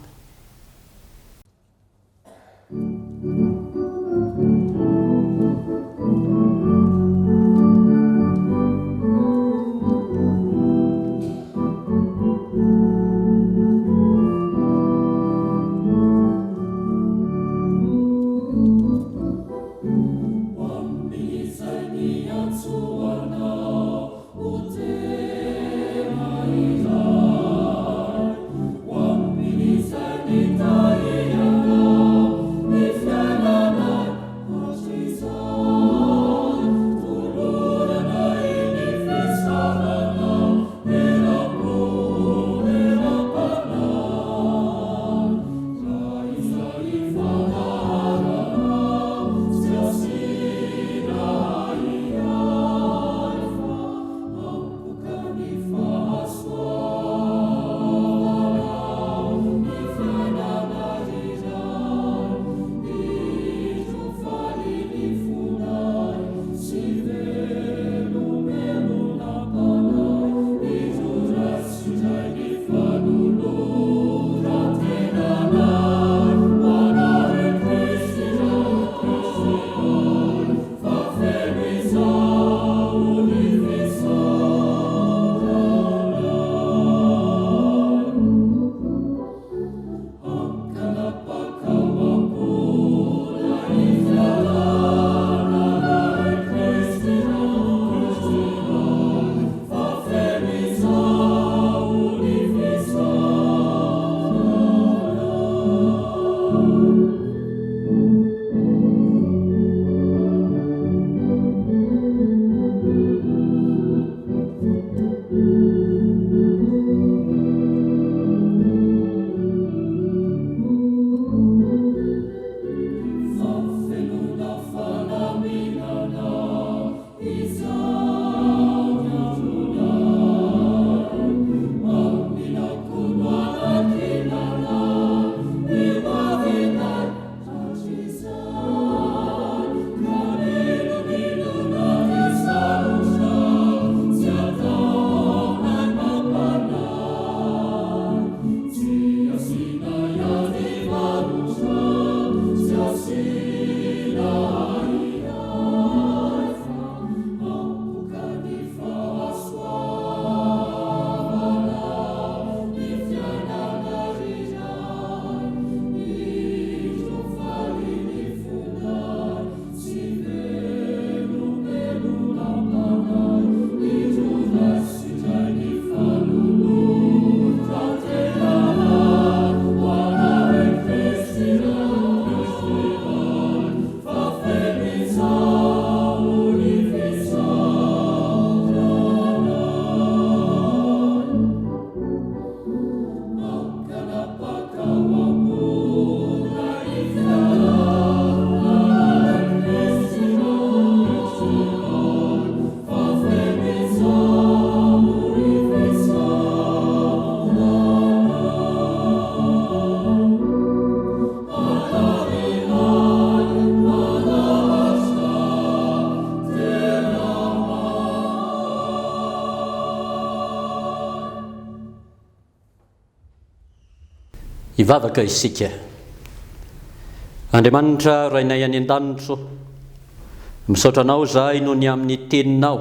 Hivavaka isika. Andriamanitra Rainay any an-danitra ô, misaotra Anao izahay noho ny amin'ny Teninao.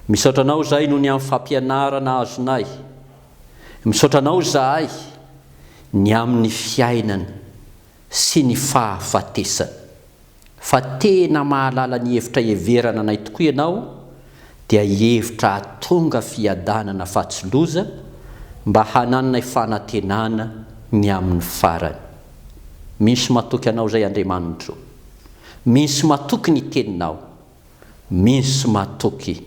Misaotra Anao izahay noho ny amin'ny fampianarana azonay. Misaotra Anao izahay ny amin'ny fiainana sy ny fahafatesana. Fa tena mahalala ny hevitra heverana anay tokoa Ianao, dia hevitra hahatonga fiadanana fa tsy loza, mba hanananay fanantenana ny amin'ny farany. Misy matoky Anao izay Andriamanitro. Misy matoky ny Teninao. Misy matoky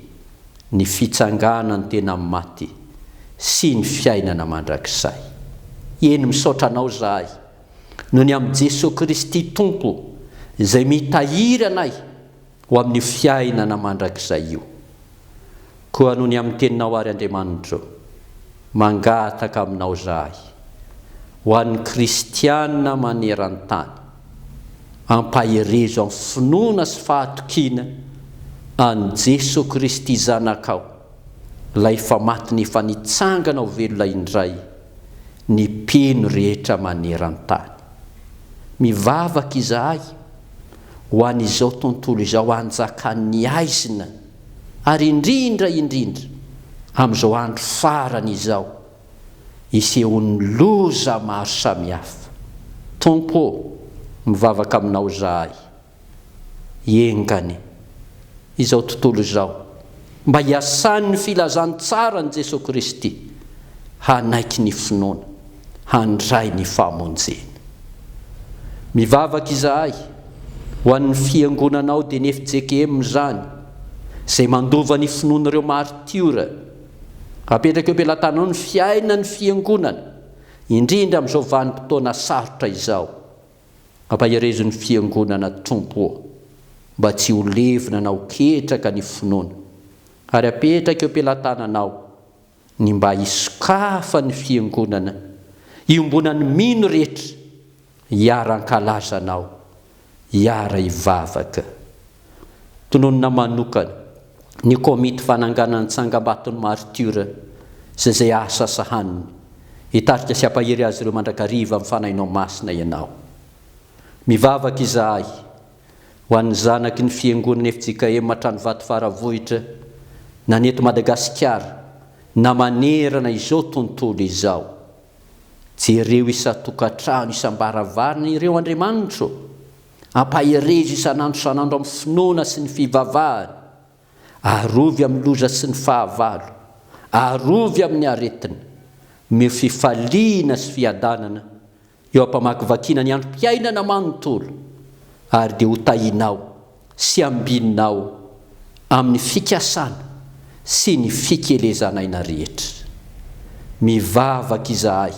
ny fitsanganan'ny tena maty sy ny fiainana mandrakizay. Eny misaotra Anao izahay noho ny amin'i Jesoa Kristy Tompo izay mitahiry anay ho amin'io fiainana mandrakizay io. Koa noho ny amin'ny Teninao àry Andriamanitro, mangataka Aminao izahay, ho an'ny kristiana maneran-tany, ampaherezo amin'ny finoana sy fahatokiana an'i Jesoa Kristy Zanakao, Ilay efa maty nefa nitsangana ho velona indray, ny mpino rehetra maneran-tany. Mivavaka izahay ho an'izao tontolo izao anjakan'ny haizina, ary indrindra indrindra amin'izao andro farany izao isehoan'ny loza maro samihafa. Tompo ô, mivavaka Aminao izahay. Enga anie izao tontolo izao mba hiasan'ny filazantsaran'i Jesoa Kristy hanaiky ny finoana, handray ny famonjena. Mivavaka izahay ho an'ny Fiangonanao dia ny fjkm izany, izay mandova ny finoan'ireo maritiora. Apetraka eo am-pelatananao ny fiainan'ny Fiangonana, indrindra amin'izao vanim-potoana sarotra izao. Ampaherezo ny Fiangonana Tompo ô, mba tsy ho levona na ho ketraka ny finoana, ary apetraka eo am-pelatananao ny mba hisokafan'ny Fiangonana iombonan'ny mino rehetra hiara-hankalaza Anao, hiara-hivavaka. Tononina manokana ny Komity fananganana ny Tsangambaton'ny Maritiora sy izay asa sahaniny. Hitarika sy hampahery azy ireo mandrakariva amin'ny Fanahinao Masina Ianao. Mivavaka izahay ho an'ny zanaky ny Fiangonana fjkm Tranovato Faravohitra na ny eto Madagasikara na manerana izao tontolo izao. Jereo isan-tokantrano, isam-baravarana ireo Andriamanitro. Ampaherezo isan'andro isan'andro amin'ny finoana sy ny fivavahana. Arovy amin'ny loza sy ny fahavalo. Arovy amin'ny aretina. Omeo fifaliana sy fiadanana eo am-pamakivakiana ny androm-piainana manontolo, ary dia hotahianao sy ambininao amin'ny fikasana sy ny fikelezan'aina rehetra. Mivavaka izahay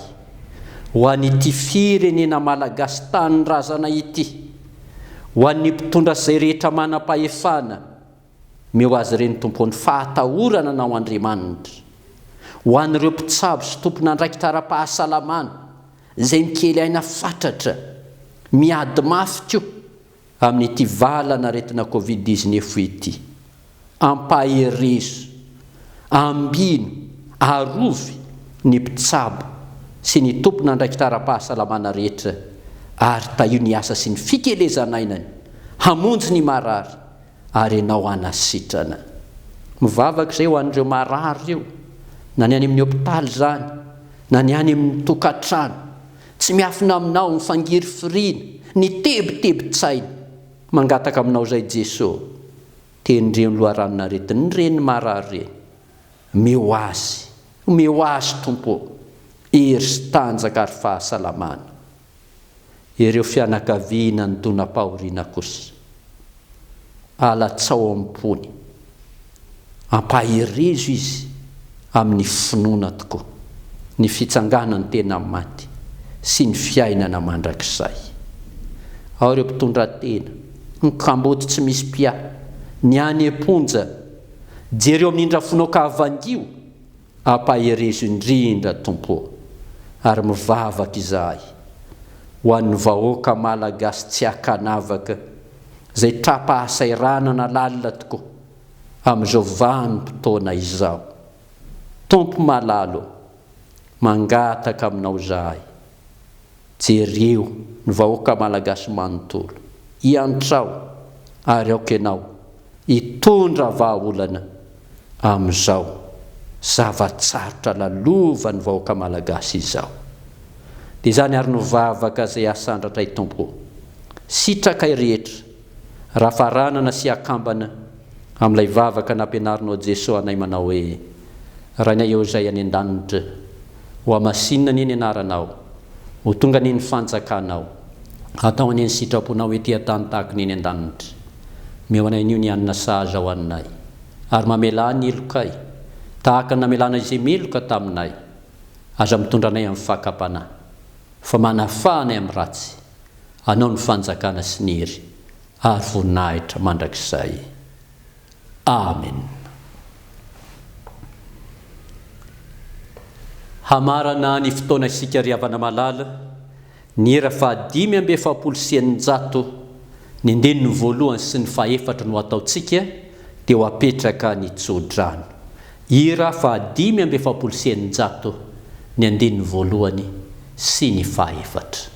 ho an'ity firenena Malagasy tanindrazana ity, ho an'ny mpitondra sy izay rehetra manam-pahefana, Omeo azy ireny Tompo ny fahatahorana Anao Andriamanitra. Ho an'ireo mpitsabo sy tompon'andraikitra ara-pahasalamana izay mikely aina fatratra, miady mafy koa amin'ity valan'aretina Covid 19 ity. Ampaherezo, ambino, arovy ny mpitsabo sy ny tompon'andraikitra ara-pahasalamana rehetra ary tahio ny asa sy ny fikelezan'ainany hamonjy ny marary ary ianao hanasitrana. Mivavaka izay ho an'ireo marary ireo, na ny any amin'ny hopitaly izany, na ny any amin'ny tokantrano. Tsy miafina aminao ny fangirifiriana, ny tebitebin-tsaina. Mangataka aminao izay Jeso, tendreo ny loharanon'aretin'ireny marary ireny. Omeo azy, omeo azy Tompo ô, hery sy tanjaka ary fahasalamana. Ireo fianakaviana nidonam-pahoriana kosa, alatsao am-pony, ampaherezo izy amin'ny finoana tokoa ny fitsanganan'ny tena maty sy ny fiainana mandrakizay. Ao ireo mpitondra tena, ny kamboty tsy misy mpiahy, ny any am-ponja, jereo amin'ny indrafonao ka avangio, Ampaherezo indrindra Tompo ô! Ary mivavaka izahay ho an'ny vahoaka Malagasy tsy ankanavaka izay tra-pahasairanana lalina tokoa amin'izao vanim-potoana izao. Tompo malala ô! Mangataka aminao izahay. Jereo ny vahoaka Malagasy manontolo. Iantrao ary aoka ianao hitondra vahaolana amin'izao zava-tsarotra lalovan'ny vahoaka Malagasy izao. Dia izany ary no vavaka izay asandratray Tompo ô. Sitrakay rehetra raha faranana sy akambana amin'ilay vavaka nampianarinao Jesoa anay manao hoe, Rainay eo izay any an-danitra, ho hamasinina anie ny anaranao, ho tonga anie ny fanjakanao, atao anie ny sitraponao ety an-tany tahaka ny eny an-danitra. Omeo anay anio ny hanina sahaza ho anay, ary mamelà ny helokay, tahaka ny namelàna izay meloka taminay. Aza mitondra anay amin'ny fakam-panahy, fa manafaha anay amin'ny ratsy. Anao ny fanjakana sy ny hery ary voninahitra mandrakizay. Amen. Hamarana ny fotoana isika ry havana malala, ny hira faha 645, ny andininy voalohany sy ny fahefatra no ataontsika dia ho apetraka ny tso-drano. Hira faha 645, ny andininy voalohany sy ny fahefatra.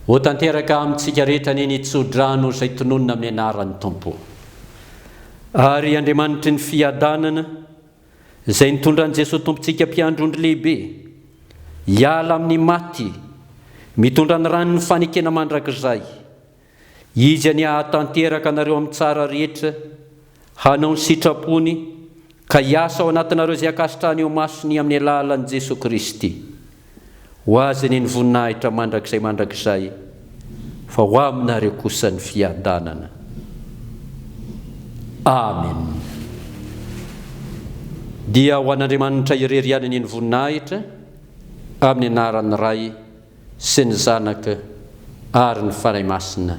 Ho tanteraka amintsika rehetra anie ny tso-drano izay tononina amin'ny anaran'ny Tompo. Ary Andriamanitry ny fiadanana, izay nitondra an'i Jesoa Tompontsika Mpiandry ondry lehibe, hiala amin'ny maty, mitondra ny ran'ny fanekena mandrakizay, Izy anie hahatanteraka anareo amin'ny tsara rehetra, hanao ny sitrapony, ka hiasa ao anatinareo izay ankasitrahany eo imasony amin'ny alalan'i Jesoa Kristy. Ho Azy anie ny voninahitra mandrakizay mandrakizay, fa ho aminareo kosa ny fiadanana. Amen. Dia ho an'Andriamanitra irery ihany anie ny voninahitra, amin'ny anaran'ny Ray, sy ny Zanaka ary ny Fanahy Masina.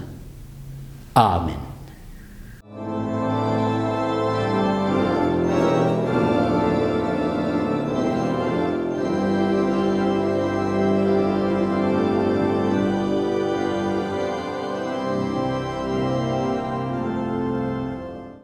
Amen.